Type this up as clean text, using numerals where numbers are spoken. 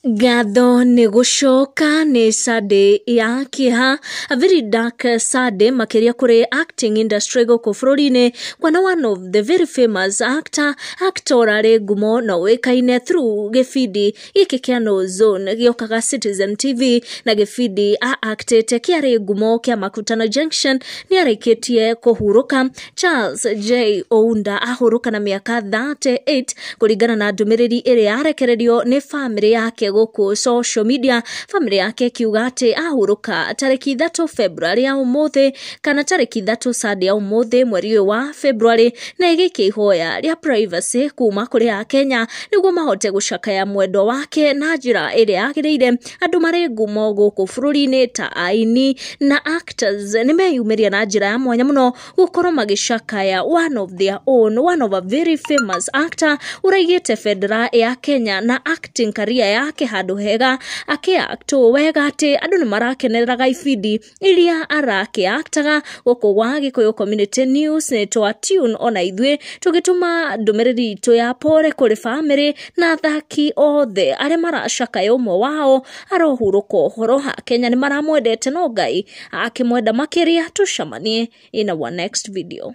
Ngatho nĩ gũcoka nĩ Sunday ya kĩeha, a very dark Sunday makĩria kũrĩ acting industry gũkũ bũrũri-inĩ, kuona one of the very famous actor, actor arĩ ngumo na ũĩkaine through gĩbindi gĩkĩ kĩa No Zone gĩũkaga Citizen TV, na gĩbindi a-actĩte kĩarĩ ngumo kĩa Makutano Junction, nĩ arĩkĩtie kũhurũka. Charles J Ounda ahurũka na mĩaka 38 kũringana na ndũmĩrĩri ĩrĩa yarekererio nĩ famĩlĩ yake gũkũ social media. Famĩlĩ yake ĩkiuga atĩ ahurũka tarĩki 3 February ya ũmũthĩ, kana tarĩki 3 Sunday ya ũmũthĩ mweri ũyũ wa February, na ĩgĩikia ihoya rĩa privacy kuma kũrĩ Akenya nĩguo mahote gũcakaya mwendwa wake na njĩra ĩrĩa yagĩrĩire. Andũ marĩ ngumo gũkũ bũrũri-inĩ ta aini na actors nĩ meyumĩria na njĩra ya mwanya mũno gũkorwo magĩcakaya one of their own, one of a very famous actor ũraigĩte bendera ya Kenya na acting career yake handũ hega, akĩ-act wega atĩ andũ nĩ marakenereraga ibindi iria arakĩ-actaga. Gũkũ gwa Gĩkũyũ Community News nĩ twa tune ona ithuĩ tũgĩtũma ndũmĩrĩri itũ ya pore kũrĩ famĩlĩ na athaki othe arĩa maracakaya ũmwe wao arohurũka ũhoro. Akenya nĩ maramwendete no Ngai akĩmwenda makĩria. Tũcemanie in our next video.